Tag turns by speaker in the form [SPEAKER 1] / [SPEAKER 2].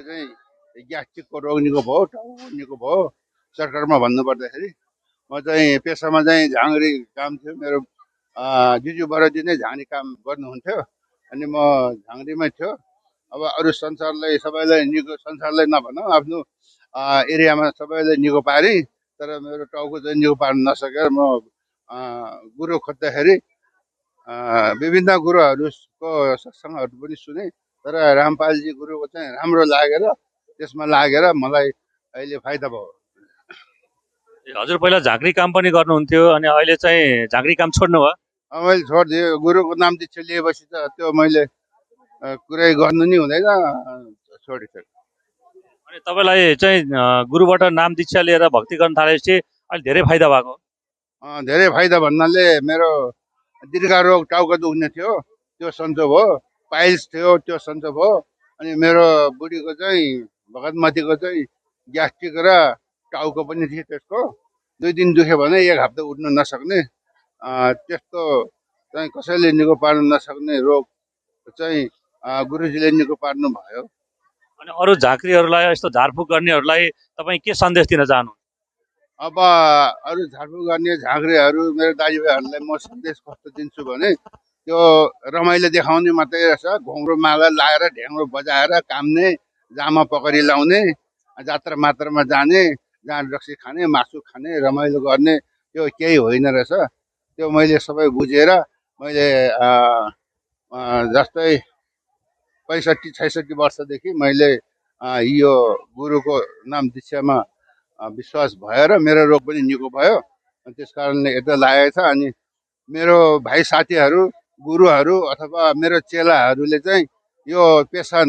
[SPEAKER 1] चाहिँ ग्यास्ट्रिकको रोग निको भयो, टाउको निको भयो। सरकारमा भन्नुपर्दाखेरि म चाहिँ पेसामा चाहिँ झाँक्री काम थियो मेरो। जिजु बराजी नै झाँक्री काम गर्नुहुन्थ्यो अनि म झाँक्रीमै थियो। अब अरू सबैलाई निको, संसारलाई नभनौँ, आफ्नो एरियामा सबैलाई निको पारे। तर मेरो टाउको चाहिँ निको पार्न नसकेर म गुरु खोज्दाखेरि विभिन्न गुरुहरूको सत्सङ्गहरू पनि सुने। तर रामपालजी गुरुको चाहिँ राम्रो लागेर त्यसमा लागेर मलाई अहिले फाइदा भयो।
[SPEAKER 2] हजुर पहिला झाँक्री काम पनि गर्नुहुन्थ्यो अनि अहिले चाहिँ झाँक्री काम छोड्नु भयो?
[SPEAKER 1] मैले छोडिदिएँ। गुरुको नाम दीक्षा लिएपछि त त्यो मैले कुरै गर्नु नि हुँदैन, छोडिसकेँ।
[SPEAKER 2] अनि तपाईँलाई चाहिँ गुरुबाट नाम दीक्षा लिएर भक्ति गर्न थालेपछि अहिले धेरै फाइदा भएको?
[SPEAKER 1] धेरै फाइदा भन्नाले मेरो दीर्घ रोग टाउको दुख्ने थियो, त्यो सन्चो भयो। पाइल्स थियो, त्यो सन्चो भयो। अनि मेरो बुढीको चाहिँ भगतमतीको चाहिँ ग्यास्ट्रिक र टाउको पनि थियो। त्यसको 2 दिन दुख्यो भने 1 हप्ता उठ्नु नसक्ने, त्यस्तो चाहिँ कसैले निको पार्न नसक्ने रोग चाहिँ गुरुजीले निको पार्नु भयो।
[SPEAKER 2] अनि अरू झाँक्रीहरूलाई, यस्तो झारफुक गर्नेहरूलाई तपाईँ के सन्देश दिन चाहनुहुन्छ?
[SPEAKER 1] अब अरू झारफुक गर्ने झाँक्रीहरू मेरो दाजुभाइहरूलाई म सन्देश कस्तो दिन्छु भने त्यो रमाइलो देखाउने मात्रै रहेछ। घुङ्रो माला लाएर ढ्याङ्ग्रो बजाएर काम्ने, जामा पकडी लाउने, जात्रा मात्रामा जाने, जाँड रक्सी खाने, मासु खाने, रमाइलो गर्ने, त्यो केही होइन रहेछ। त्यो मैले सबै बुझेर मैले जस्तै 65-66 वर्षदेखि मैले यो गुरुको नाम दीक्षामा विश्वास भएर मेरो रोग पनि निको भयो। त्यस कारणले यता लागेको छ। अनि मेरो भाइ साथीहरू, गुरुहरू अथवा मेरो चेलाहरूले चाहिँ यो पेसा